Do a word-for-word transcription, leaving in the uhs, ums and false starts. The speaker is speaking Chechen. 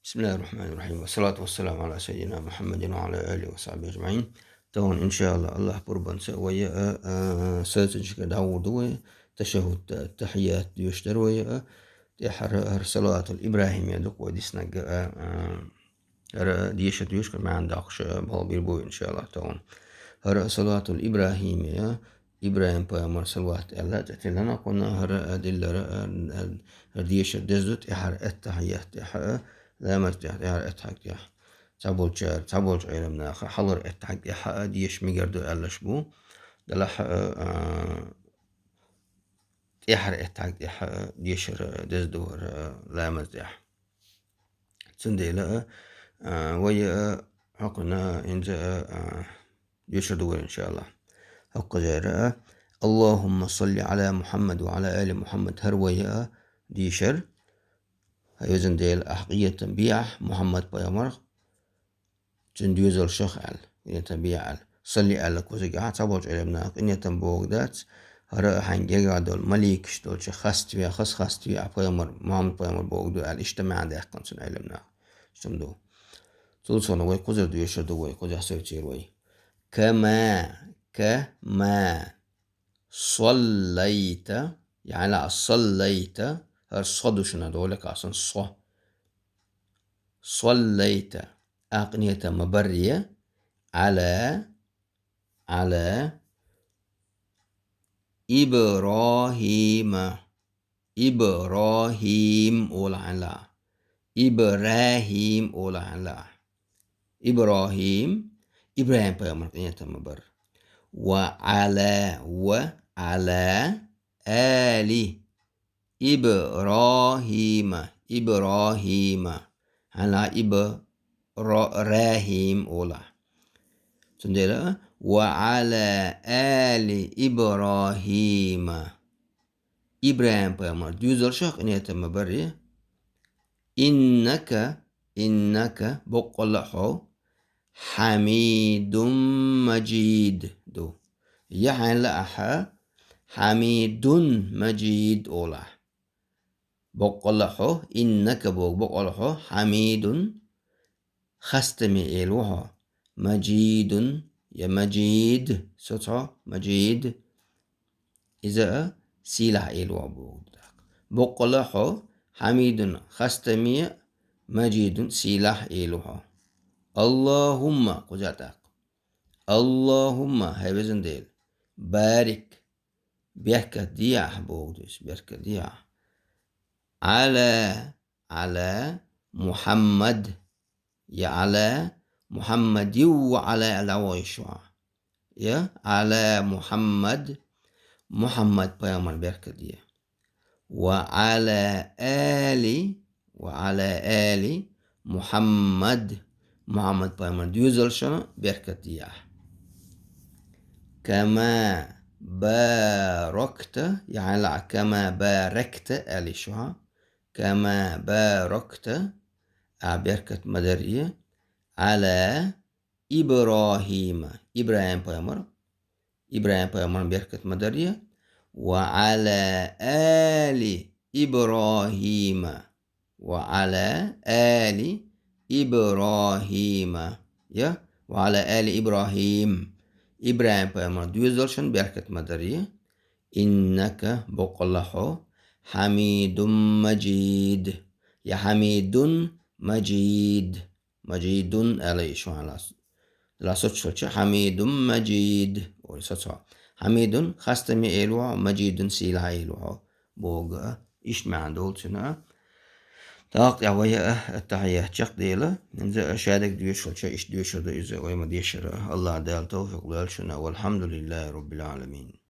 بسم الله الرحمن الرحيم. والصلاة والسلام على سيدنا محمد وعلى آله وصحبه أجمعين. Тахана, иншааллахӀ, АллахӀ пурбанца вай, а, а, сацинчка дӀагӀур ду вай, ташаххӀудта, тахьият доьшуш дар вай, а, тӀехьара хӀара салатул ИбрахӀимия ду-кх вай диснарг, а, а, хӀара дешар доьшуш, маьӀна даккхаш, а, бала бийр бу вай, иншааллахӀ, тахана. ХӀара салатул ИбрахӀимия, ИбрахӀим пайхамар салават аьлла, тӀе тиллина кхунна, хӀара, а, диллар, а, а, хӀара дешар деза ду тӀехьара аттахьият тӀехьа, а, ламаз тӀехьа, тӀехьара аттахьият тӀехьа. Цхьаболчар, цхьаболча Ӏеламнаха хьалхара аттахьият тӀехьа а деша мегар ду аьллаш бу. Делахь а, а, тӀехьара аттахьият тӀехьа а дешар деза ду хӀара, а, ламаз тӀехьа. Цундела, а, а, вай, а, хӀокхунна хӀинца, а, а, доьшур ду вай, иншааллахӀ. ХӀокхузара, а, اللهم صل على محمد وعلى آل محمد хӀара вай, а, дешар. ХӀай везан Дела, ахь къинхетам бе ахь Мухьаммад пайхамарах, цуьнан доьзалшах аьлла, къинхетам бе ахь аьлла. Салли аьлла кхузахь, цхьаболча Ӏеламнаха къинхетам бохург дац, хӀара хьайна гергахь долу маликаш долчух хаставе, хаза хаставе ахь пайхамар, Мухьаммад пайхамар бохург ду аьлла, иштта маьӀна даьккхина цуьнан Ӏеламнаха. Иштта ду. Цул совнаха вай кхузара доьшур ду вай, кхузахь совцийр вай. كما, كما صليت, яӀни صليت, хӀара со ду шуна, доле касан со. صليت, ахь къинхетам ма барре, على, على إبراهيم, إبراهيم олахь хьайна лаахь. إبراهيم олахь хьайна лаахь. إبراهيم, ИбрахӀим пайхамар къинхетам ма барра. وعلى, وعلى آل إبراهيم, إبراهيم. Хьайна лаахь иб-, ра-, рахӀим олахь. Цундела, وعلى آل إبراهيم. ИбрахӀим пайхамар доьзалшах къинхетам ма барре. إنك, إنك, боккъала хьо, حميد مجيد ду. Я хьайна лаахь, حميد مجيد олахь. Боккъала хьо, إنك боху, боккъала хьо, حميد, хастаме Эла ву хьо, مجيد, я مجيد, соцахьо, مجيد. Иза а сийлахь Эла ву хьо боху тӀаккха. Боккъала хьо, حميد, хастаме, مجيد, сийлахь Эла ву хьо. اللهم, кхузахь тӀаккха. اللهم, хӀай везан Дела, بارك, беркат де ахь боху иза, беркат де ахь. على, على محمد, я على محمد وعلى аьлла вогӀуш ву хьо. Я على محمد, Мухьаммад пайхамар беркат де. وعلى آل, وعلى آل محمد, Мухьаммад пайхамар доьзалшна беркат де ахь. كما باركت, яӀни كما باركت аьлла йиш ю хьан. كما باركت, ахь беркат ма дарре, على إبراهيم, ИбрахӀим пайхамар, ИбрахӀим пайхамарна беркат ма дарре, وعلى آل إبراهيم, وعلى آل إبراهيم, я, وعلى آل إبراهيم, ИбрахӀим пайхамар доьзалшна беркат ма дарре, إنك, боккъала хьо, حميد مجيد, я حميد مجيد, مجيد аьлла йиш ю хьан лаахь. Делахь соцуш хилча, حميد مجيد олий соцахьо. حميد, хастаме Эла ву хьо, مجيد, сийлахь Эла ву хьо боху а, иштта маьӀна долу цуьнан а. ТӀаккха тӀехь вай а аттахьият чекхдела, хӀинца а шадерг доьшуш хилча, иштта доьшур ду иза, вай ма-дешшара. АллахӀ Дала тавфикъ лойла шуна. والحمد لله رب العالمين.